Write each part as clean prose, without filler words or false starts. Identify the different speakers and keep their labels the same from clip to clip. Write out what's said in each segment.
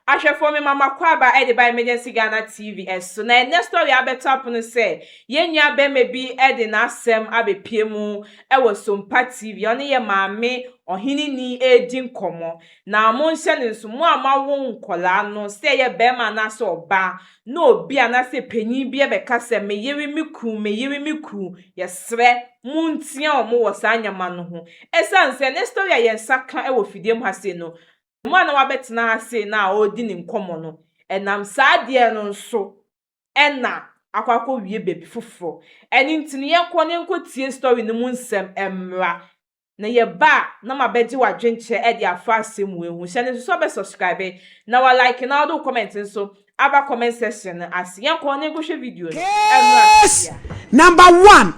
Speaker 1: Ahwɛfoɔ me ma makɔ aba de ba Emergency Ghana TV so. Na ɛnɛ story abɛtɔ apono sɛ yɛn nua bɛrima bi de n'asɛm abɛpie mu wɔ Sompa TV. Ɔne yɛ maame ɔheneni redi nkɔmmɔ. Na monhyɛ no nso, mo a moawo nkɔlaa no, sɛ ɛyɛ bɛrima anaasɛ ɔbaa, na obi anaasɛ panyin bi bɛka sɛ me yere me kunu, me yere me kunu, yɛsrɛ montia wɔn wɔ saa nneɛma no ho. Ɛsiane sɛ ne story a yɛn nsa ka wɔ fidie mu ha sei no, mu a na wabɛtena ha sei na a ɔredi ne nkɔmmɔ no, ɛnam saa adeɛ no nso ɛna akɔ akɔwie baabi foforɔ. Ɛno nti no yɛnkɔ ne nkɔtie story no mu nsɛm mmra. Na yɛba a na mabɛgye w'adwenkyerɛ de afa asɛm wei ho. Hyɛ no nso sɛ wobɛ subscribe na wa like na wode wo comment nso aba comment section no ase. Yɛnkɔ ne nkɔhwɛ video no ɛmmra.
Speaker 2: Yes. Number one,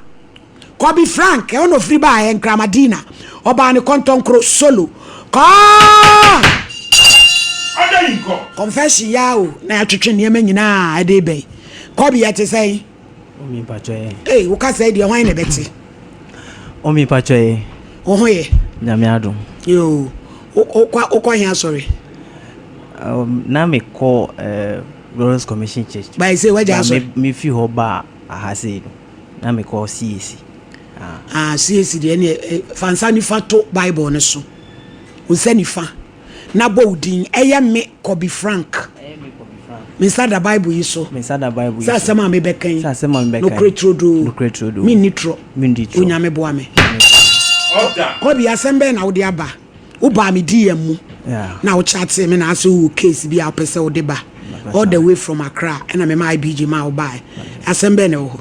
Speaker 2: Kobe Frank, ɛwɔ na ofiri baa yɛ Nkramadina, ɔbaa ne kɔntɔnkoro solo. Kɔɔ confession ya o na yɛatwetwe nneɛma nyinaa ɛde bɛn. Kobe, yɛte sɛn?
Speaker 3: Omi mpatsɔ yɛ.
Speaker 2: Ei, woka sɛ deɛ hwan na ɛbɛte?
Speaker 3: Omi mpatsɔ yɛ.
Speaker 2: Wo ho yɛ?
Speaker 3: Nyame adom.
Speaker 2: Yoo, wokɔ he asɔre?
Speaker 3: Na me kɔ Glorious Commission Church.
Speaker 2: Báyìí sɛ wagya asɔre?
Speaker 3: Me fi hɔ ba aha sei no, na me kɔ CAC.
Speaker 2: Ah, ah CAC deɛ ne fa nsa nifa to Bible no so. Wo nsa nifa na bɔ wo din, ɛyɛ me Kobe Frank. Me nsa da Bible yi so.
Speaker 3: Me nsa da Bible yi so.
Speaker 2: Sɛ asɛm a mebɛka yi.
Speaker 3: Sɛ asɛm a mebɛka yi.
Speaker 2: Nokorɛ turodoo.
Speaker 3: Nokorɛ turodoo.
Speaker 2: Menni torɔ.
Speaker 3: Menni torɔ.
Speaker 2: Onyame boa me. Kobe, asɛm bɛn na wode aba? Wobaa me DM mu. Na wo chat me na asɛ wowɔ case bi a wopɛ sɛ wode ba. All the way from Accra ɛna mema IBG ma wo bae. Asɛm bɛn na ɛwɔ hɔ?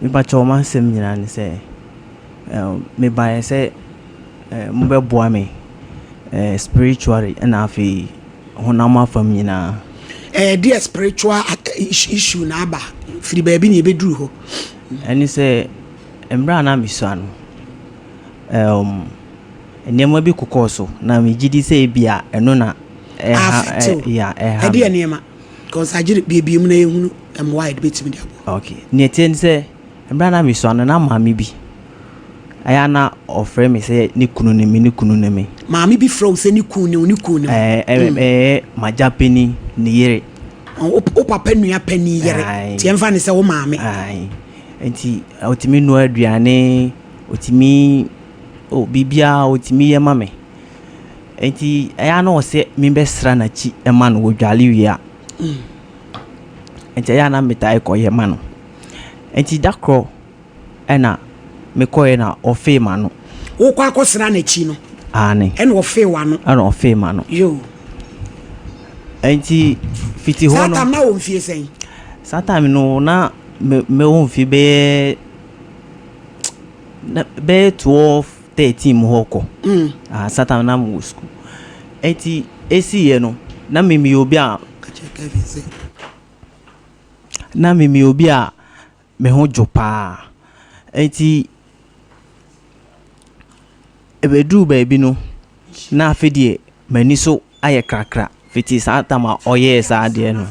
Speaker 3: Mepakyɛw, m'asɛm nyinaa ne sɛ mebaeɛ sɛ mobɛboa me spiritually ɛna afei honam afam nyinaa.
Speaker 2: Ɛyɛ deɛ spiritual issue na aba firi baabi na yɛbɛduru hɔ?
Speaker 3: Ɛne sɛ mmerɛ a na mesua no, nneɛma bi kokɔɔ so na megye di sɛ ebi a ɛno na
Speaker 2: ɛha
Speaker 3: ɛha ɛha.
Speaker 2: Ɛdeɛ nneɛma? Because agyere biebie mu na yɛhunu mmoa a yɛde bɛtumi de aboa.
Speaker 3: Okay, nea ɛteɛ ne sɛ mmerɛ a na mesua no, na maame bi ɛyɛ na ɔfrɛ me sɛ ne kunu ne me, ne kunu ne me.
Speaker 2: Maame bi frɛ wo sɛ ne kunu ne wo, ne kunu ne wo?
Speaker 3: Ɛɛ ɛɛ magya panyin ne yere.
Speaker 2: Wo papa nua panyin yere, nti ɛmfa ne sɛ wo maame.
Speaker 3: Nti ɔtumi noa aduane, ɔtumi o biribiara ɔtumi yɛ ma me. Nti ɛyɛ na ɔsɛ membɛsra n'akyi ɛma no wɔdwale wie a. Nti ɛyɛ na metae kɔyɛ ma no. Nti da korɔ ɛna mekɔɛ na ɔfee ma no.
Speaker 2: Wokɔ akɔsra n'akyi no?
Speaker 3: Aane.
Speaker 2: Ɛna ɔfee w'ano?
Speaker 3: Ɛna ɔfee ma no.
Speaker 2: Yo.
Speaker 3: Nti fiti hɔ no.
Speaker 2: Saa time na wɔ mfie sɛn?
Speaker 3: Saa time no na mewɔ mfie bɛyɛ 12 13 mu hɔ kɔ. Ah, saa time na mewɔ school. Nti esiiɛ no, na mimi obi a me ho dwo paa. Nti ebeduru baabi no, na afei deɛ m'ani so ayɛ krakra. Fiti saa time a ɔyɛɛ saa adeɛ no,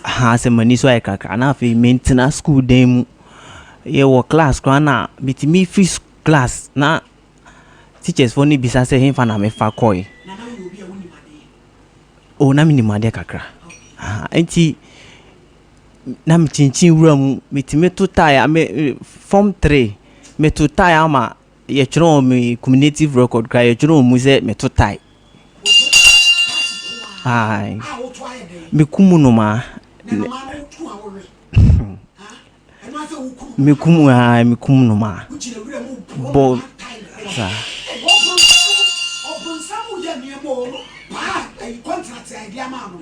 Speaker 3: ha sɛ m'ani so ayɛ krakra na afei mentena school dan mu. Yɛwɔ class koraa na metumi firi class na teachers foɔ no bisa sɛ hemfa na mefa kɔe. O, na menim adeɛ kakra. Nti na mekyinkyin wura mu, metumi to tie. Me form 3 meto tie ama yɛtwerɛ wɔ me cumulative record koraa, yɛtwerɛ wɔ mu sɛ meto tie. Ae. Mekum nnomaa. Mekum, ae, mekum nnomaa. Bɔ saa.
Speaker 2: Ɔbonsam yɛ nneɛma o paa contract a yɛde ama no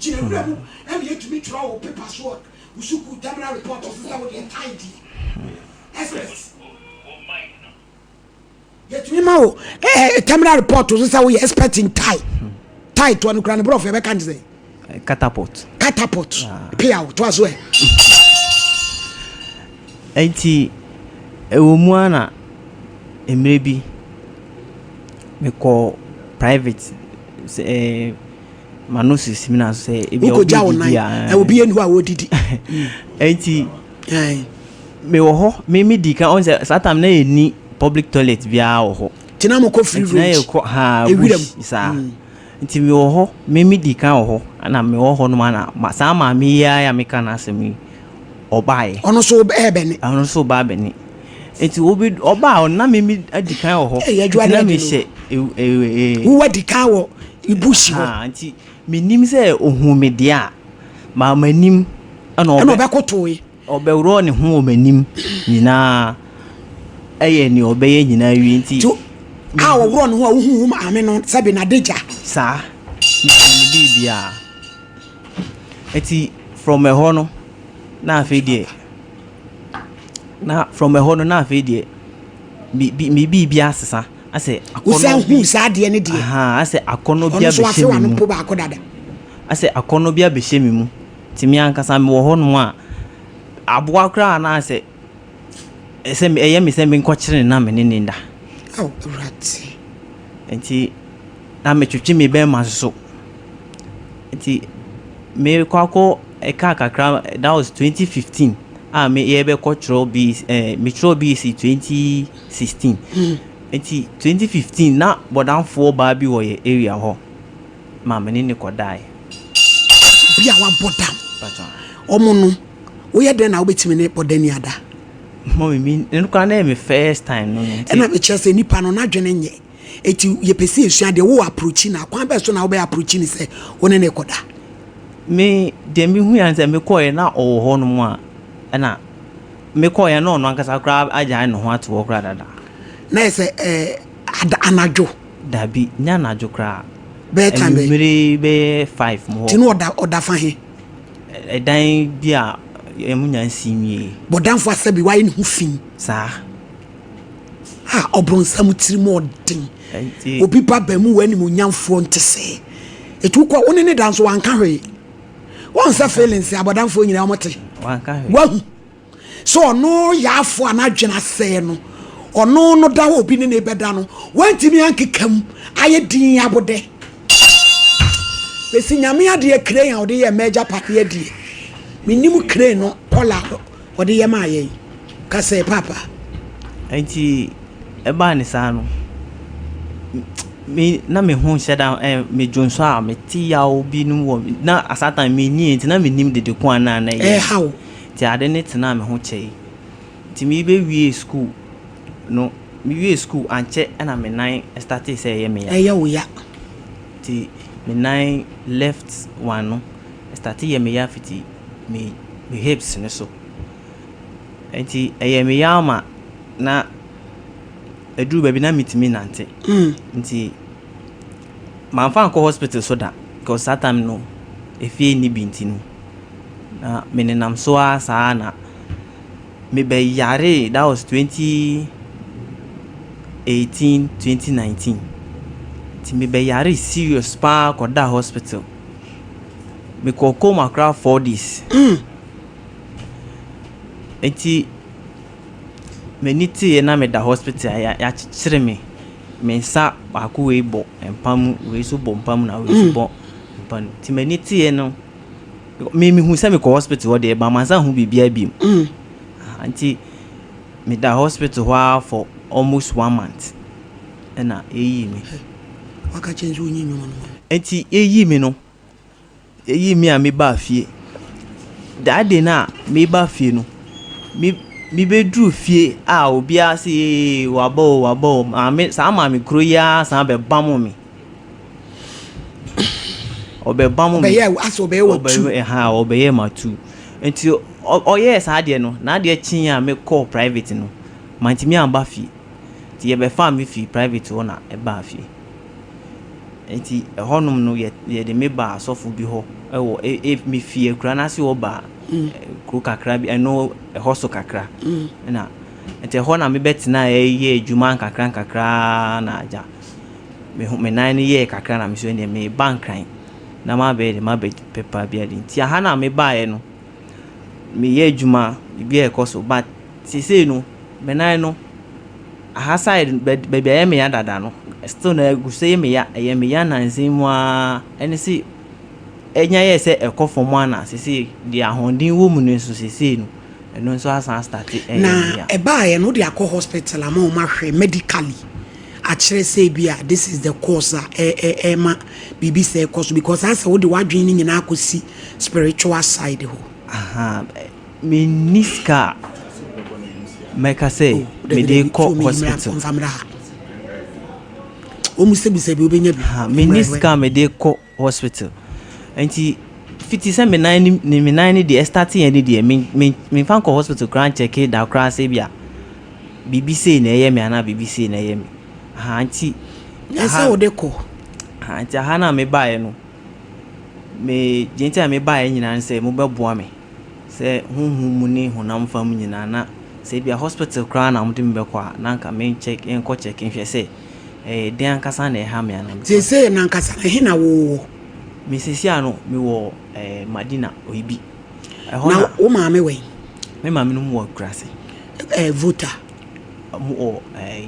Speaker 2: gyina wura mu ɛna yɛtumi twerɛ wo paper so wo sukuu terminal report so sɛ wode tie deɛ expert, yɛtumi ma wo terminal report so sɛ woyɛ expert in tie tie toɔ no kora ne borɔfo yɛbɛka ne sɛ
Speaker 3: Catapult.
Speaker 2: Catapult pia wo toa so ɛ.
Speaker 3: Nti ɛwɔ mu ara na mmerɛ bi mekɔ private sɛ m'ano sisi mi na so sɛ ebi a obi
Speaker 2: wokɔgya wo
Speaker 3: didi
Speaker 2: nan
Speaker 3: a
Speaker 2: ɛ obi ɛni hɔ a wɔdidi.
Speaker 3: Nti mewɔ hɔ, me di kan ɔn sɛ saa time na yɛ ni public toilet biara wɔ hɔ.
Speaker 2: Nti na mokɔ free
Speaker 3: Nti na
Speaker 2: range
Speaker 3: yɛkɔ ha
Speaker 2: ewura
Speaker 3: bush
Speaker 2: mu.
Speaker 3: saa. Nti mewɔ hɔ, me medi kan wɔ hɔ, ɛna mewɔ hɔ nom ana ma saa maame yi ara a meka n'asɛm yi, ɔbaeɛ.
Speaker 2: Ɔno nso ɛɛbɛne.
Speaker 3: Ɔno nso ba abɛne. Nti obi ɔbaa hɔ na me me adi kan wɔ hɔ.
Speaker 2: Ɛyɛ adwuma
Speaker 3: Nti na
Speaker 2: deɛ
Speaker 3: mehyɛ ew ew ee.
Speaker 2: Wo adi kan wɔ bush hɔ.
Speaker 3: Haa nti menim sɛ ohun me deɛ a, ma m'anim ɛna
Speaker 2: Ɛna
Speaker 3: ɔbɛ.
Speaker 2: ɔbɛkotoe.
Speaker 3: Ɔbɛworɔɔ ne ho wɔ m'anim nyinaa, yɛɛ nea ɔbɛyɛ nyinaa wie nti.
Speaker 2: Nti a ɔworɔɔ ne ho a wohuu wo maame no sɛbe n'adagya.
Speaker 3: Saa, mehuu ne biribiara. Nti from ɛhɔ no, na afei deɛ, na from ɛhɔ no na afei deɛ, me me biribi asesa. Asɛ akɔnnɔ bi.
Speaker 2: Wosan huu saa adeɛ no deɛ.
Speaker 3: Ahaa, asɛ akɔnnɔ bi abɛhyɛ me mu.
Speaker 2: Ɔno nso afe w'ano mpo baako dada.
Speaker 3: Asɛ akɔnnɔ bi abɛhyɛ me mu. Nti me ankasa mewɔ hɔnom a, aboa koraa anaasɛ ɛsɛ ɛyɛ me sɛ menkɔkyere no na me ne no nda.
Speaker 2: Ao Awurade.
Speaker 3: Nti na metwetwe me bɛrima nso. Nti merekɔ akɔ ɛkaa kakra, that was 2015 a me yɛrebɛkɔ twerɛ BEC, eh, metwerɛ BEC 2016. Nti 2015 na bɔdamfoɔ baa bi wɔ yɛ area hɔ. ma me ne no kɔdae.
Speaker 2: Obi a wabɔ dam. Ɔmo no, woyɛ dɛn na wobɛtumi ne bɔdani ada?
Speaker 3: Mɔmi, mi ɛno koraa na ɛyɛ me first time no no nti.
Speaker 2: Ɛna mekyerɛ sɛ nipa no n'adwene nyɛ. Eti yɛpɛ sɛ yɛsua deɛ wo approachi no a, kwan bɛn so na wobɛ approachi no sɛ wo ne no rekɔda?
Speaker 3: Me deɛ mehui ara ne sɛ mekɔeɛ na ɔwɔ hɔ nom a, ɛna mekɔeɛ na ɔno ankasa koraa agyae ne ho ato hɔ koraa dada.
Speaker 2: Na yɛ sɛ ɛɛ ada anadwo?
Speaker 3: Dabi, nyɛ anadwo koraa.
Speaker 2: Bɛyɛ time bɛn?
Speaker 3: Anwummere bɛyɛ 5 mu hɔ.
Speaker 2: Nti na ɔda ɔda fa he?
Speaker 3: Ɛdan bi a emu nya nsi nwie.
Speaker 2: Bɔdamfo asɛ bi wayɛ ne ho fi.
Speaker 3: Saa.
Speaker 2: Ha ɔbronsam tiri mu ɔden.
Speaker 3: Nti.
Speaker 2: Obi ba bɛn mu wɔ animuonyamfoɔ nte sɛɛ. Etu kɔ wo ne ne da nso wanka hwee. Wɔn sɛ feelings abɔdamfoɔ nyinaa wɔn te.
Speaker 3: Wanka hwee.
Speaker 2: Wahu. Sɛ ɔno yaafo a n'adwene asɛe no, ɔno no da hɔ obi ne ne bɛda no, wantumi ankeka mu, ayɛ din abodɛ. Mesi nyame adeɛ crane a ɔde yɛ mma agyapadeɛ adie. Menim crane no kɔla a ɔde yɛ maa yɛn. Ka sɛ paapa.
Speaker 3: Nti ɛbaa ne saa no, me na me ho nhyɛ da ɛ me dwonsɔ a mete yaw bi no wɔ na saa time mennyie nti na mennim dede ko a na na ɛyɛ.
Speaker 2: Ɛhaw.
Speaker 3: Nti ade no tenaa me ho kyɛe. Nti mebɛwiee sukuu no, mewiee sukuu ankyɛ na me nan startee sɛ ɛyɛ me ya.
Speaker 2: Ɛyɛ wo ya.
Speaker 3: Nti me nan left one no startee yɛ me ya fiti me me hips no so. Nti ɛyɛ me ya ma na ɛduru baabi na mentumi nnante. Nti mamfa ankɔ hospital so da because saa time no efie nni bi nti no. Na me nenam so ara saa na me bɛ yaree that was 2018 2019 nti me bɛ yaree serious paa kɔ da hospital me kɔ coma koraa 4 days nti m'ani teeɛ na me da hospital a yakyekyere me me nsa baako wei bɔ mpa mu wei nso bɔ mpa mu na wei nso bɔ mpa mu nti m'ani teeɛ no. Me mehu sɛ mekɔ hospital hɔ deɛ ba mansan hu biribiara bio. Mm. Nti meda hospital hɔ ara for almost one month ɛna yɛyii me.
Speaker 2: Waka kyɛn sɛ wonyi nnwuma no.
Speaker 3: Nti yɛyii me no, yɛyii me a mebaa fie. That day no a meba fie no, me mebɛduru fie a obiara sɛ ee waba o waba o maame saa maame kuro yi ara san bɛbamo me. Ɔbɛbam me.
Speaker 2: Ɔbɛyɛ asɛ ɔbɛyɛ watu.
Speaker 3: Ɔbɛyɛ ha ɔbɛyɛ matu. Nti ɔyɛɛ saa adeɛ no, n'adeɛ kyee a mekɔɔ private no, mantumi amba fie. Nti yɛbɛfaa me fii private hɔ na ɛbaa fie. Nti ɛhɔnom no yɛ yɛde me baa asɔfo bi hɔ ɛwɔ e e mefii akura no ase hɔ baa kuro kakra bi ɛno ɛhɔ so kakra. Ɛna nti ɛhɔ na mebɛtenaeɛ yɛɛ adwuma nkakra nkakra na agya. Me ho me nan no yɛɛ kakra na me nso ɛnneɛ mereba Nkran na mabɛyɛ deɛ mabɛpepa bi ade. Nti aha no a mebaeɛ no, meyɛ adwuma, biribiara ɛkɔ so but seesei no, me nan no, aha side baabi a ɛyɛ me ya dada no, still na ɛgu so yɛ me ya. Ɛyɛ me ya nnansa yi mu ara ɛne se ɛnya yɛɛ sɛ ɛkɔ fam ara na seesei deɛ ahoɔden wɔ mu no nso seesei no, ɛno nso asan astate ɛyɛ me
Speaker 2: Na
Speaker 3: ya.
Speaker 2: ɛbaeɛ no wode akɔ hospital ama wɔn ahwɛ medically. akyerɛ sɛ ebi a this is the cause a ɛma biribi sɛ ɛkɔ so because asɛ wode w'adwene no nyinaa akɔsi spiritual side hɔ.
Speaker 3: Aha, menni sika a mɛka sɛ
Speaker 2: Oh, dabi
Speaker 3: mede
Speaker 2: dabi,
Speaker 3: kɔ
Speaker 2: so meyi mmra
Speaker 3: hospital.
Speaker 2: ɔmfa mmra ha. Wɔn sɛbisɛbi wobɛnya bi.
Speaker 3: Ha, menni sika a mede kɔ hospital. Nti fiti sɛ me nan ne me nan ne deɛ ɛstarte yɛn ne deɛ me me memfa nkɔ hospital koraa nkyɛke da koraa sɛ bi a biribi sei na ɛyɛ me anaa biribi sei na ɛyɛ me. Ha nti
Speaker 2: Ɛsɛ wode kɔ.
Speaker 3: Ha nti aha no a mebaeɛ no me deɛ nti a mebaeɛ nyinaa ne sɛ mobɛboa me sɛ honhom mu ne honam fam nyinaa na sɛ ebia hospital koraa na mode me bɛkɔ a na anka me check nkɔ check nhwɛ sɛ ɛyɛ dɛn ankasa na ɛha me anaa.
Speaker 2: Seesei no ankasa no ɛhe na wowɔ?
Speaker 3: Me seesei ano mewɔ eh, Madina Oibi. Ɛhɔ
Speaker 2: Na
Speaker 3: na
Speaker 2: wo maame wɛn?
Speaker 3: Me maame no mu wɔ Kurase.
Speaker 2: Eh, Volta.
Speaker 3: Ɔmo wɔ eh,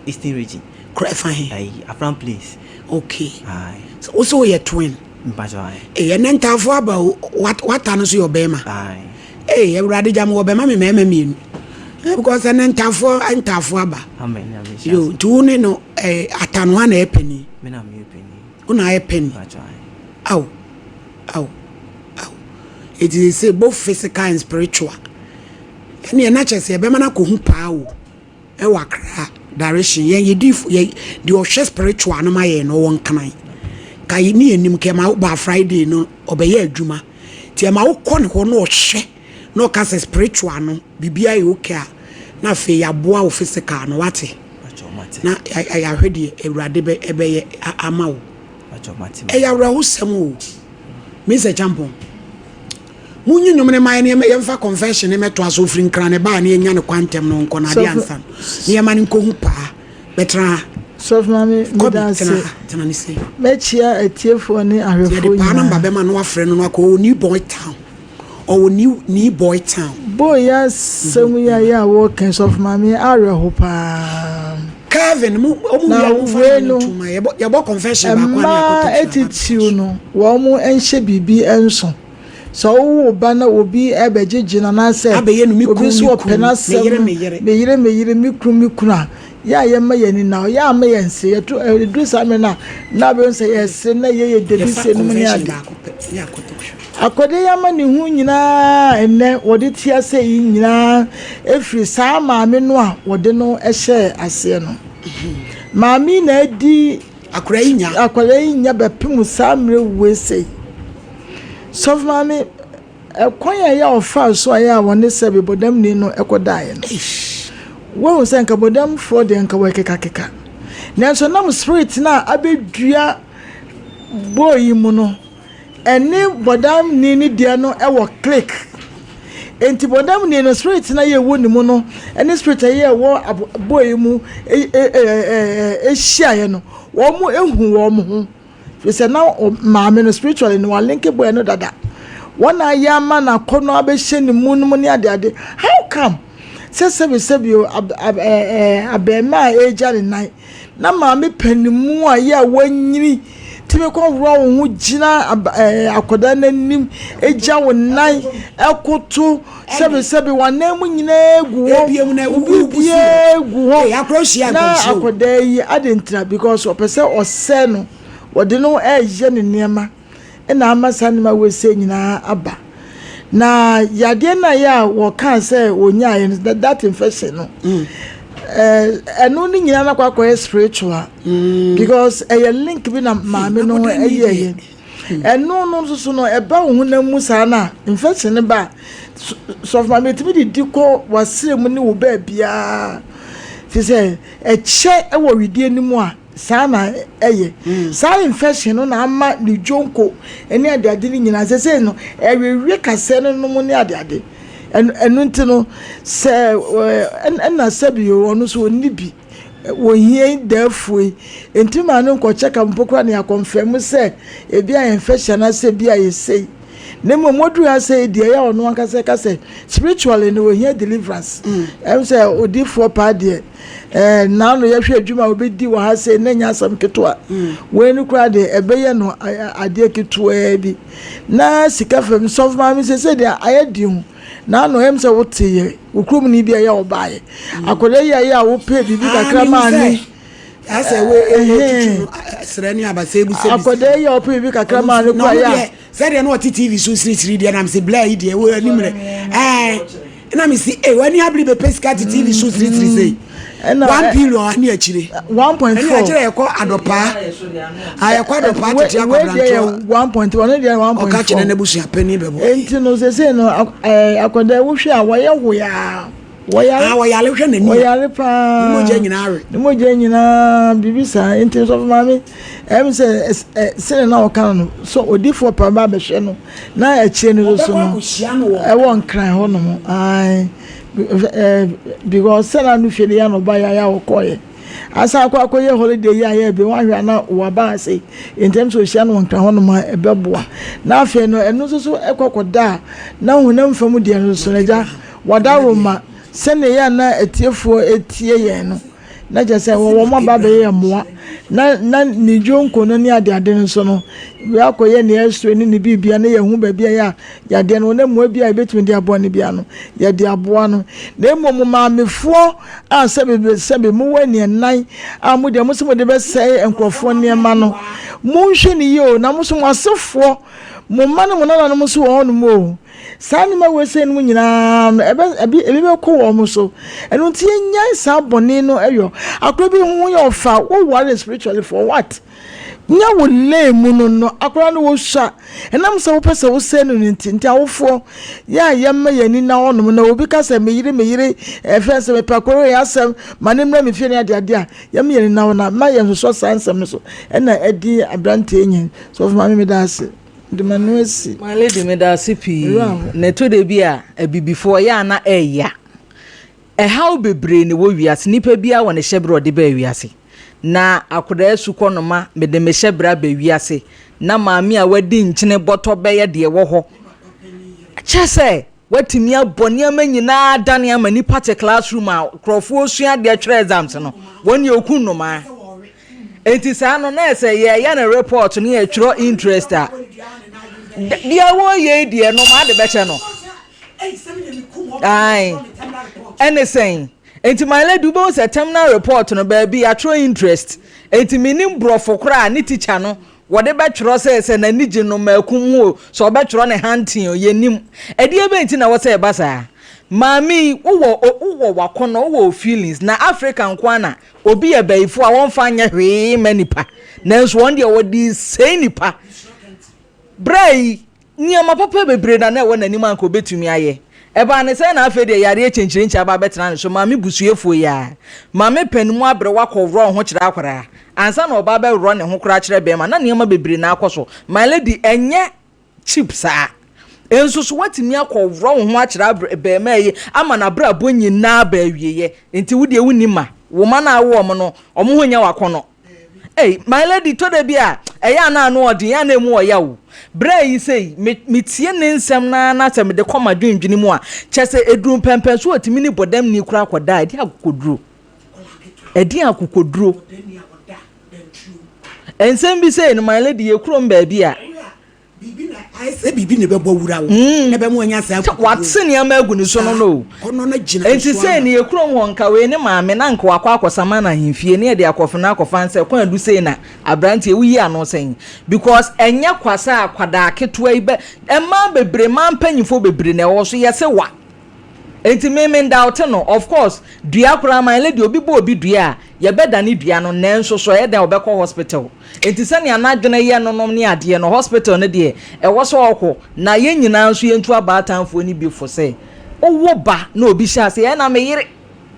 Speaker 3: Eastern Region.
Speaker 2: Kura ɛfa he?
Speaker 3: Ayi, Afram Plains.
Speaker 2: Okay.
Speaker 3: Aye.
Speaker 2: So, wo sɛ woyɛ twin?
Speaker 3: Mpakyɛw, aye.
Speaker 2: Ee, ɛnɛ ntaafo aba o, wata no nso yɛ ɔbɛrima.
Speaker 3: Aye.
Speaker 2: Ee, Awurade gya me wɔ bɛma me mmarima mmienu. Eh, because ɛnɛ ntaafo ntaafo aba.
Speaker 3: Amen, Nyame nhyira
Speaker 2: Yo,
Speaker 3: so.
Speaker 2: nti wo ne no eh, ata no hwan na ɛyɛ panin?
Speaker 3: Me na meyɛ panin.
Speaker 2: Wo na ayɛ panin.
Speaker 3: Mpakyɛw, aye.
Speaker 2: Aw, aw, aw. Eti sɛ both physical and spiritual. Ɛneɛ na kyerɛ sɛ yɛbɛma no akɔhu paa o. Ɛwɔ Accra direction yɛn yɛ diifo yɛ deɛ ɔhwɛ spiritual no ma yɛn no ɔwɔ Nkran ka yɛ ne yɛnim ka ɛma wo ba Friday no ɔbɛyɛ adwuma nti ɛma wokɔ ne hɔ na ɔhwɛ na ɔka sɛ spiritual no biribiara yɛ okay a na afei yɛaboa wo physical no wate na yɛahwɛ deɛ Awurade bɛ ɛbɛyɛ ama wo ɛyɛ awerɛhosɛm o Mr. Champon Monyi nnwom no mma yɛn na yɛmfa confession no mmɛtoa so. Ɔfiri Nkran na ɛbaeɛ na yɛnya no kwan ntɛm no ɔnkɔ n'adeɛ ansa no na yɛma no nkɔhu paa. Bɛtena ha.
Speaker 4: Sɔfo Maame,
Speaker 2: Kɔbi,
Speaker 4: meda ase.
Speaker 2: tena ha. Tena ne sei.
Speaker 4: Mɛkyia atiefoɔ ne
Speaker 2: Nti
Speaker 4: ahwɛfoɔ
Speaker 2: yɛde paa namba
Speaker 4: nyinaa.
Speaker 2: bɛma no wafrɛ no no akɔ. Ɔwɔ New Boy Town. Ɔwɔ New, New Boy Town.
Speaker 4: Boy yi asɛm yi a yɛ a wɔka yi, Sɔfo Maame, awerɛho paa.
Speaker 2: Kelvin, mo, ɔmo wie
Speaker 4: Na
Speaker 2: a momfa
Speaker 4: wei
Speaker 2: nnwom no
Speaker 4: no,
Speaker 2: nto ma yɛbɔ, yɛbɔ confession baako a ne
Speaker 4: mmaa
Speaker 2: yɛakɔtɔ tena aba
Speaker 4: atitiriw no, wɔn nhyɛ biribi nso. Sɛ wowo wo ba na obi rebɛgyegye no anaasɛ
Speaker 2: Abɛyɛ no me
Speaker 4: obi
Speaker 2: kunu,
Speaker 4: nso
Speaker 2: me
Speaker 4: ɔpɛ
Speaker 2: kunu, me
Speaker 4: n'asɛm,
Speaker 2: yere, me yere.
Speaker 4: me yere, me yere, me kunu, me kunu a, yɛ a yɛmma yɛn ani nna hɔ, yɛ a mma yɛnsere. Yɛto ɛduru saa mmerɛ no a, na wobɛhu sɛ yɛresere na yɛyɛ
Speaker 2: Yɛfa
Speaker 4: debisɛ nom ne
Speaker 2: confession
Speaker 4: ade.
Speaker 2: baako pɛ ne akɔtɔ hwɛ.
Speaker 4: Akɔdeɛ yi amanehunu nyinaa a ɛnnɛ wɔde te ase yi nyinaa firi saa maame no a wɔde no hyɛɛ aseɛ no. Maame yi na adi
Speaker 2: Akwadaa yi nya.
Speaker 4: Akwadaa yi nya bɛpem saa mmerɛ wei sei. Sɔfo maame, ɛkwan a ɛyɛ a ɔfaa so a ɛyɛ a wɔne sɛbe bɔdamni no kɔdaeɛ no, woahu sɛ nka bɔdamfoɔ deɛ nka wɔkekakeka. Nanso nam spirit no a abɛdua boy yi mu no, ɛne bɔdamni no deɛ no wɔ click. Enti bɔdamni no spirit no a ɛwɔ ne mu no ne spirit a ɛwɔ boy yi mu hyiaeɛ no, wɔn hu wɔn ho. Firi sɛ na maame no spiritually no walinke boy no dada. Wɔn a ayɛ ama no akɔnnɔ abɛhyɛ ne mu no mu ne adeade. How come sɛ sɛbisɛbi o abɛɛmaa a ɛregya ne nan na maame panimu a yɛ a wanyini tumi kɔworɔ wo ho gyina akwadaa no anim gya wo nan koto sɛbesɛbe w'anan mu nyinaa gu hɔ wo biribiara gu hɔ na akwadaa yi ade ntira because ɔpɛ sɛ ɔsɛe no wɔde no ɛreyɛ ne nneɛma. na ama saa nneɛma wei sei nyinaa aba. Na yadeɛ no a yɛ a wɔkaa sɛ wɔnyaeɛ no that infection no mm. eh, ɛno ne nyinaa no akɔ akɔyɛ spiritual mm. because ɛyɛ link bi na maame no ɛyɛɛyɛ mm. ɛno no nso so no ɛba wo honam mu saa no a infection no ba sɔfo maame ɛtumi de di kɔ wasrɛ mu ne wo baabiaa fi sɛ ɛkyɛ wɔ wedeɛ no mu a Saa na ɛyɛ. Saa infection no na ama ne dwonko ne adeade no nyinaa. Sesei no, ɛwewe kasɛɛ no nom ne adeade. Ɛno nti no, sɛ ɛna sɛbi o, ɔno nso ɔnni bi. Wɔhia daafuo yi. Nti maa no nkɔ check up mpo koraa na yɛakɔnfɛm sɛ ebi a infection anaasɛ ebi a yɛ sei. Na mmom wɔduru ha sɛ deɛ ɛyɛ ɔno ankasa ɛka sɛ spiritually no wɔhia deliverance. Ɛm sɛ odiifoɔ paa deɛ. Ɛɛ naano yɛhwɛ adwuma a obedi wɔ ha sɛ na nyɛ asɛm ketewa. Mm. Wei no koraa deɛ ɛbɛyɛ no adeɛ ketewaa bi. Na sika fam sɔfo maame sɛ sɛ deɛ ayɛ den ho. Naano ɛm sɛ wote yɛ wo kurom ni bi a ɛyɛ ɔbaayɛ. Mm. Akwadaa yi a ɛyɛ a wopɛ biribi ah, kakra maa ne.
Speaker 2: Asɛ wo etutu no srɛ ne abasa ebu sɛ.
Speaker 4: Akɔda yi a ɔpɛ biribi kakra maa no kura yɛ a.
Speaker 2: Sɛdeɛ na ɔte TV so sirisiri deɛ na mese bla yi deɛ wo anim rɛ ɛɛ na mese ee w'ani abere bɛpɛ sika te TV so sirisiri sei one billion ani akyire
Speaker 4: 1.4
Speaker 2: ɛne akyire yɛkɔ adɔpaa ayɛkɔ adɔpaa tete akɔbrantoɔ
Speaker 4: 1.3 ɔno deɛ 1.4
Speaker 2: ɔka kyerɛ n'abusua panyin bɛbɔ
Speaker 4: enti no sese no akɔda wohwɛ a wɔyɛ hoyaa.
Speaker 2: Wɔyare. Ah, wɔyare hwɛ n'ani.
Speaker 4: Wɔyare paa.
Speaker 2: Ne mogya nyinaa we.
Speaker 4: Ne mogya nyinaa biribi saa. Nti sɔfo maame, ɛm sɛ sɛnea na ɔka no so odifoɔ pa ba abɛhwɛ no na akyire no so no ɛwɔ nkran hɔ nom. Ae because sɛnea no fie no yɛ no ba yɛ a ɔkɔɔyɛ. Asan akɔ akɔyɛ holiday yi a yɛ bi wɔahwɛ ana waba ase. Ntɛm sɛ ɔhyia no wɔ nkran hɔ nom a ɛbɛboa. Na afei no ɛno nso so ɛkɔ kɔda a na honam fam deɛ no so no agya Wɔdawuroma, sɛnea ɛyɛ a na atiefoɔ tie yɛn no, na kyerɛ sɛ wɔn aba abɛyɛ yɛn mmoa. Na na ne dwonko no ne adeade no nso no, yɛakɔyɛ ne x-ray ne ne biribia na yɛahu baabi a ɛyɛ a yadeɛ no wɔ, na mmoa bi a yɛbɛtumi de aboa no biara no, yɛde aboa no. Na mmom maamefoɔ a sɛbe sɛbe mowɔ aniɛnnan a mo deɛ mo se mode bɛsɛe nkurɔfoɔ nneɛma no, monhwɛ no yie o, na mo nso mo asefoɔ, mo mma ne mo nananom nso wɔ hɔnom o. Saa nneɛma wei sei nom nyinaa no, ɛbɛ, ɛbi, ebi bɛkɔ wɔn so. Ɛno nti yɛnyae saa bɔne no yɔ. Akora bi ho yɛ ɔfa, wo ware spiritually for what? Nya wo lane mu no no, akora no wosua. Ɛnam sɛ wopɛ sɛ wosɛe no no nti, nti awofoɔ, yɛ a yɛmma yɛn ani nna hɔnom na obi ka sɛ me yere, me yere, ɛfɛ sɛ mepɛ akora wei asɛm, ma ne mmra me fie ne adeade a, yɛmma yɛn ani nna hɔ na mma yɛnsosɔ saa nsɛm no so. Ɛna ɛdi aberanteɛ nyin. Sɔfo maame meda ase. Mede m'ano asi.
Speaker 5: My lady meda ase pii. Na ɛtɔ da bi a abibifoɔ yɛ a na ɛya. Ɛhaw bebree na ɛwɔ wiase. Nipa biara wɔ ne hyɛberɛ a ɔde baa wiase. Na akwadaa sukɔnoma mede me hyɛberɛ aba wiase na maame a wadi nkyene bɔtɔ bɛyɛ deɛ ɛwɔ hɔ. Kyerɛ sɛ Watumi abɔ nneɛma nyinaa adane ama nnipa te classroom a nkurɔfoɔ resua adeɛ twerɛ exams no, wɔn deɛ ɔku nnomaa. Enti saa no na ɛsɛ yɛyɛ no report no yɛtwerɛ interest a, deɛ wɔyɛ yi deɛ nnomaa de bɛkyɛ no. Ae, ɛne sɛn? Enti my lady wobɛhu sɛ terminal report no baabi yɛatwerɛ interest. Enti menim borɔfo koraa ne teacher no Wɔde bɛtwerɛ sɛ, sɛ n'ani gye nnomakum ho o, sɛ ɔbɛtwerɛ ne hunting o, yɛnnim. Ɛdeɛ bɛn nti na ɛwɔ sɛ ɛba saa? Maame yi, wowɔ o, wowɔ w'akɔnnɔ, wowɔ wo feelings, na Africa nko ara na obi yɛ bayifoɔ a wɔmfa nyɛ hwee mma nnipa, nanso wɔn deɛ wɔde resɛe nnipa. Berɛ yi, Nneɛma papa bebree na na ɛwɔ n'anim a anka obetumi ayɛ. Ɛbaa no sɛn na afei deɛ yareɛ kyenkyerenkye aba abɛtena ne so? Maame busuafoɔ yi ara. Maame panin mu aberewa kɔworɔ ho kyerɛ akwadaa. Ansa na ɔbaa bɛworɔ ne ho koraa kyerɛ barima, na nneɛma bebree na akɔ so. My lady, ɛnyɛ cheap saa. Nso so woatumi akɔworɔ wo ho akyerɛ abre barima yi ama n'abrabɔ nyinaa aba awieeɛ. Nti wo deɛ wonni mma. Wo mma no a wowɔ wɔn no, wɔn ho nyɛ wo akɔnnɔ. Ei, my lady, tɔ da bi a, ɛyɛ a na ano ɔden, ɛyɛ a na emu ɔya o. Berɛ a yi sei, me, metie ne nsɛm no ara na sɛ mede kɔ m'adwendwene mu a, kyerɛ sɛ ɛduru mpɛmpɛnso a ɔtumi ne bɔdamni koraa kɔda a, ɛdeɛn akokoduro? Ɛdeɛn akokoduro? Nsɛm bi sei no, my lady, yɛ kurom baabi a,
Speaker 2: Biribi na ayɛ sɛ biribi na ɛbɛbɔ wura wo mm. na ɛbɛma wanya saa
Speaker 5: akokoduro. Wate nneɛma agu ne so no no o.
Speaker 2: Kɔnɔ no gyina
Speaker 5: Nti sei ne yɛ kurom hɔ nka wei ne maame na nka wakɔ akɔsama no ahemfie ne yɛde akɔfo no akɔfa nsɛ kwan adu sei na aberanteɛ woyi ano sɛn because ɛnyɛ kwa sɛ akwadaa ketewa yi bɛ mmaa bebree mmaa mpanyinfoɔ bebree na ɛwɔ so yɛse wa Enti me me ndoubte no, of course dua koraa my lady obi bɔ obi dua a yɛbɛdane dua no nanso so ɛyɛ dɛn a ɔbɛkɔ hospital. Enti sɛnea n'adwene yɛ no nom ne adeɛ no hospital no deɛ ɛwɔ sɛ ɔkɔ na yɛn nyinaa nso yɛntu abaatanfoɔ no bi fo sɛ wowo ba na obi hyɛ aseɛ ɛna me yere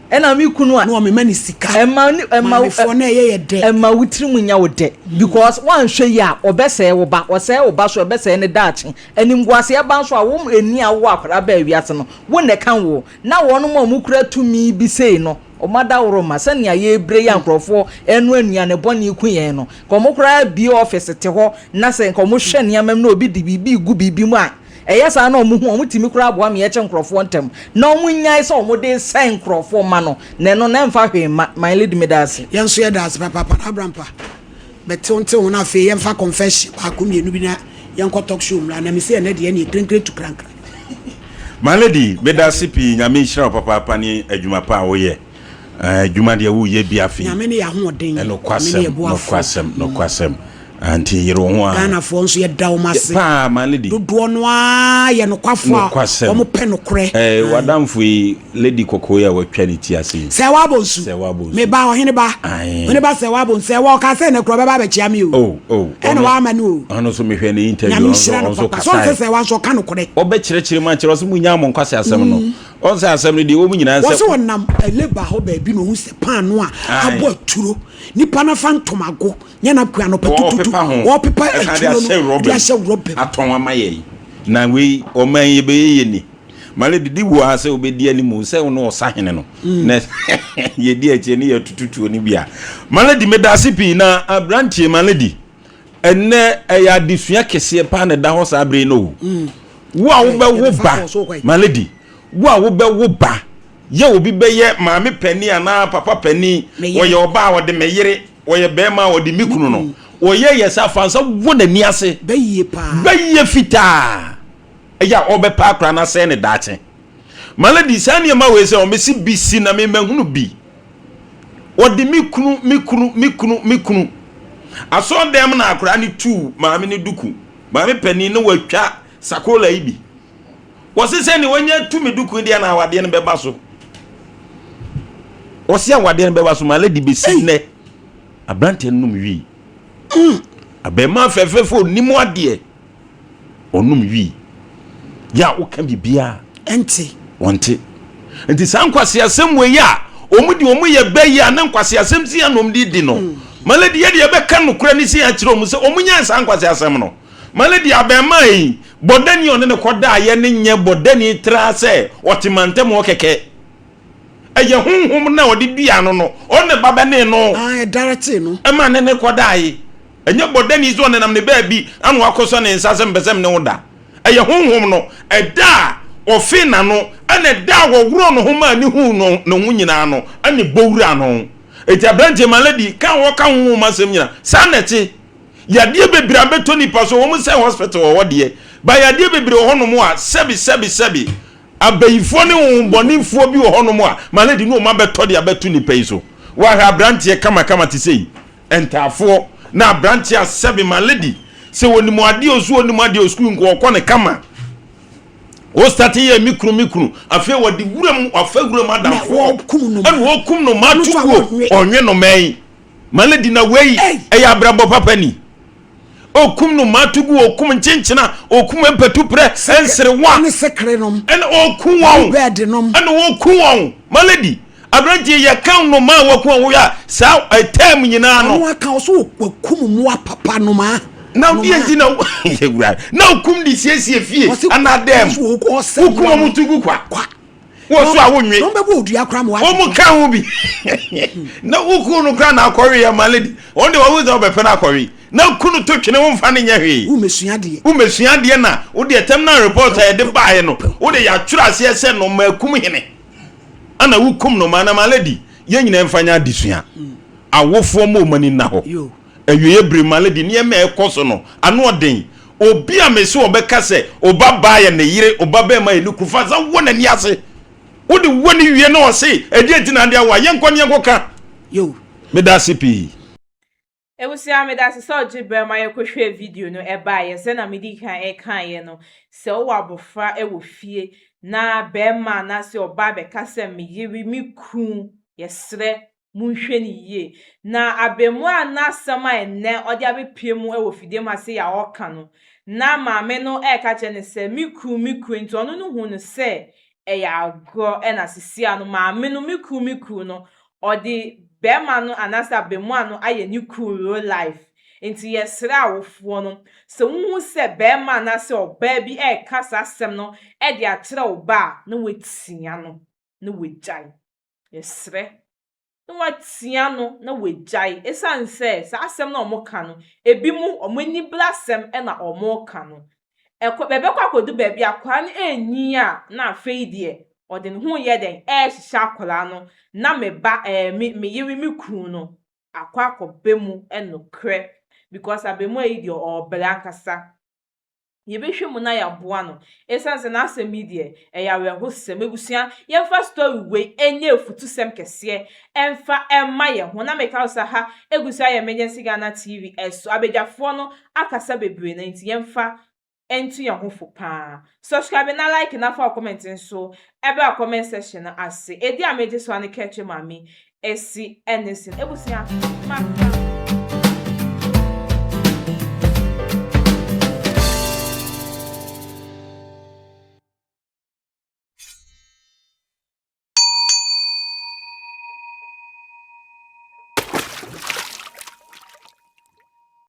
Speaker 5: ɛna me kunu a
Speaker 2: Na ɔmema no sika.
Speaker 5: ɛma ne ɛma
Speaker 2: Maamefoɔ na ɛyɛ yɛ dɛ.
Speaker 5: ɛma wo tirim nyɛ wo dɛ because woanhwɛ yie a ɔbɛsɛe wo ba ɔsɛe wo ba so ɛbɛsɛe ne daakye Animguaseɛ ba nso a, wo ani a wowɔ akwadaa baa wiase no, wo na ɛka wo. Na wɔnom a wɔkura tumi bi sei no, wɔn adaworoma, sɛnea yɛrebrɛ yi a nkurɔfoɔ renoa nnuane bɔne ku yɛn no, nka wɔn koraa abue office te hɔ na sɛ nka wɔhwɛ nneɛma mu na obi de biribi regu biribi mu a, ɛyɛ saa na wɔhu a, wɔtumi koraa boa ma yɛkyɛ nkurɔfoɔ ntɛm na wɔnnyae sɛ wɔde resɛe nkurɔfoɔ mma no, na ɛno no ɛmfa hwee mma. My lady, meda ase.
Speaker 2: Yɛn nso yɛda ase papaapa. Abrampa. Bɛtew ntew ho na afei yɛmfa confession baako mmienu bi na yɛnkɔ talk show mmra na mese ɛnɛ deɛ ɛneɛ krenkren tu krankran.
Speaker 6: My lady, medase pii, Nyame nhyira wo papaapa ne adwuma pa a woyɛ. Adwuma deɛ woyɛ bi afei.
Speaker 2: Nyame ne yɛ ahoɔden.
Speaker 6: Nokwasɛm,
Speaker 2: Nyame ne yɛ boafoɔ.
Speaker 6: Nokwasɛm, nokwasɛm. Nti yere wo ho a.
Speaker 2: Ghanafoɔ nso yɛda wɔn ase.
Speaker 6: Paa, my lady.
Speaker 2: Dodoɔ no ara yɛ nokwafoɔ a
Speaker 6: Nokwasɛm.
Speaker 2: wɔn pɛ nokorɛ.
Speaker 6: Eh, w'adamfo yi, lady kɔkɔɔ yi a watwa ne ti ase yi.
Speaker 2: Sɛ wabɔ nsu.
Speaker 6: Sɛ wabɔ nsu.
Speaker 2: Me ba, ɔhene ba.
Speaker 6: Ae.
Speaker 2: Ɔhene ba sɛ wabɔ nsu. Sɛ wɔ ɔka sɛ ɛnɛ kura ɔbɛba abɛkyia me o.
Speaker 6: Oh, oh.
Speaker 2: Ɛna wama no o.
Speaker 6: Ɔno nso mehwɛ ne interview.
Speaker 2: Nyame nhyira no papa. Sɛ ɔnsɛ sɛ wa nso ɔka nokorɛ.
Speaker 6: Ɔbɛkyerɛkyerɛ mu akyerɛ ɔsɛ mo nyaa mo nkwasi asɛm no. Ɔn sɛ asɛm no deɛ ɛwɔ mu nyinaa sɛ.
Speaker 2: Wɔse ɔnam labour hɔ baabi na ɔhu sɛ paano a abɔ aturo, nipa no afa ntomago nyɛ napkin anɔpa tututu, ɔɔpepa aturo no de ahyɛ rɔba mu.
Speaker 6: Atɔn ama yɛn. Na wei ɔman yi yɛbɛyɛ yɛ ni. Male didi wɔ ha sɛ wobɛdi anim sɛ wo ne ɔsahene no na yɛdi akyire ne yɛtutu tuo no bi a. Male di medase pii na abranteɛ Male di. Ɛnnɛ, ɛyɛ adesua kɛseɛ paa na ɛda hɔ saa bere yi no o. Wo a wobɛwo ba, my lady, wo a wobɛwo ba, yɛ obi bɛyɛ maame panin anaa papa panin, ɔyɛ ɔbaa a ɔde me yere, ɔyɛ bɛrima a ɔde me kunu no, ɔyɛ yɛ sɛ afa nsa wɔ n'ani ase.
Speaker 2: Bɛyie paa.
Speaker 6: Bɛyie fitaa. Ɛyɛ a ɔbɛpa akora no asɛe ne daakye. My lady, saa nneɛma wei sɛ ɔmesi bi si na memahunu bi. Ɔde me kunu, me kunu, me kunu, me kunu. Asɔɔdan mu na akwadaa no tuu maame no duku. Maame panin no watwa sakola yi bi. Wɔse sɛ ne wanya tu me duku deɛ na awadeɛ no bɛba so. Wɔse awadeɛ no bɛba so ma lady bɛsi nnɛ. Aberanteɛ no nom wii. Mm. Abɛɛmaa fɛfɛɛfɛ onim adeɛ. ɔnom wii yɛ a woka biribiara
Speaker 2: ɛnte
Speaker 6: wɔnte nti saa nkwaseasɛm wei a wɔn de wɔn yɛ bɛ yi a ne nkwaseasɛm si a na wɔn de di no mm. malady yɛ deɛ ɛbɛka nokorɛ ne si akyerɛ wɔn sɛ wɔn nyɛ saa nkwaseasɛm no malady abɛɛmaa yi bɔdani ɔne ne kɔdaayɛ ne nyɛ bɔdani tra sɛ ɔte mantam hɔ kɛkɛ ɛyɛ honhom na ɔde dua no no ɔne ba bɛne no
Speaker 2: ah,
Speaker 6: no ɛma ne ne kɔdaayɛ Ɛnyɛ bɔdani sɛ ɔnenam ne baabi ana wakɔsɔ ne nsa sɛ mepɛ sɛ mene wo da. Ɛyɛ honhom no. Ɛda a ɔfee n'ano ɛna ɛda a wɔworɔɔ ne ho maa ne huu no ne ho nyinaa no ɛna ɛbɔ wuraa no. Enti aberanteɛ my lady ka a wɔka honhom asɛm nyinaa saa na ɛte. Yadeɛ bebree abɛtɔ nipa so wɔn sɛ hospital wɔ hɔ deɛ ba yadeɛ bebree wɔ hɔnom a sɛbi sɛbi sɛbi abayifoɔ ne honhombɔnefoɔ bi wɔ hɔnom a my lady ne wɔn abɛtɔ de abɛto nipa yi so. Wahwɛ aberanteɛ kamakama te sei Ntaafoɔ na abranteɛ a sɛbe ma lady sɛ ɔnim adeɛ o so ɔnim adeɛ o sukuu nko ɔkɔ ne kama o start yɛ me kunu me kunu afei wɔde wuram wafa wuram adamfoɔ ɛna wɔkum no ma to guo ɔnwe no mɛn ma lady na wei ɛyɛ abrabɔ papa ni okum no ma to gu okum nkyenkyena okum mpatuprɛ nserewa ɛna okum wɔn ɛna okum wɔn ma lady Aberanteɛ yi yɛka nnomaa a waku a wohwɛ a saa ɛtɛm nyinaa no.
Speaker 2: Ɔno aka ɔso wakum mmoa papa nnomaa.
Speaker 6: Na deɛ nti na yɛwura na okum de siesie fie anaa dɛm wokum wɔn to gu kwa wɔ so a wonwe
Speaker 2: wɔn bɛbɔ odua kora ma
Speaker 6: wɔn ka ho bi na woku no kora na akɔwe yɛ ma lady wɔn de wɔn sɛ wɔbɛpɛ no akɔwe na ku no to twene wɔn fa no nyɛ hwee
Speaker 2: womesua deɛ
Speaker 6: womesua deɛ na wode ɛtɛm na report a yɛde baeɛ no wode yɛatwerɛ aseɛ sɛ nɔma akum hene Ana wokum no ma na my lady yɛn nyinaa mfa nyɛ adesua awofoɔ ma wɔn ani nna hɔ awieɛ bere my lady nneɛma a ɛkɔ so no ano ɔden obi a mese ɔbɛka sɛ ɔba baa yɛ ne yere ɔba bɛrima yɛ ne kunu fa sa wɔ n'ani ase wode wɔ ne wie na ɔse ɛdeɛ nti na ade awo a yɛnkɔ ne yɛnkɔ ka meda ase pii.
Speaker 1: Abusua medase sɛ ɔgye berɛ ma yɛkɔhwɛɛ video no ɛbaeɛ sɛna medi kan ɛkaeɛ no sɛ wowɔ abɔfra ɛwɔ fie na bɛɛma anaasɛ ɔbaa bɛka sɛ me yere me kunu yɛsrɛ monhwɛ no yie na abɛmua n'asɛm a ɛnɛ ɔde abɛpie mu ɛwɔ fidie mu ase yɛ a ɔka no na maame no ɛka kyerɛ no sɛ me kunu me kunu nti ɔno no hu no sɛ ɛyɛ agorɔ ɛna sesia no maame no me kunu me kunu no Ɔde bɛɛma no anaasɛ abɛmua no ayɛ ne kunu real life. Nti yɛsrɛ awofoɔ no, sɛ wohu sɛ bɛɛma anaasɛ ɔbaa bi ɛɛka saa asɛm no de akyerɛ wo ba a, na watia no na wagyae. Yɛsrɛ na watia no na wagyae. Ɛsiane sɛ saa asɛm no a wɔka no, ebinom wɔn ani bere asɛm na wɔka no. Ɛkɔ ɛbɛkɔ akɔdu baabi a akwadaa no renyin a na afei deɛ ɔde ne ho reyɛ dɛn ɛrehyehyɛ akwadaa no na me ba ɛɛ me me yere me kunu no akɔ akɔba mu nokorɛ because abaamua yi deɛ ɔrebrɛ ankasa. Yɛbɛhwɛ mu na yɛaboa no. Ɛsiane sɛ n'asɛm yi deɛ, ɛyɛ awerɛhosɛm. Abusua, yɛmfa story wei nyɛ afutusɛm kɛseɛ mfa mma yɛn ho. Na meka wo sɛ ha egu so ayɛ Emergency Ghana TV so. Abadwafoɔ no akasa bebree no nti yɛmfa ntu yɛn ho fo paa. Subscribe na like na fa wo comment nso bra comment section no ase. Edi a megye so ara ne Kɛkyɛ Maame Esi ne sin. Abusua, maka.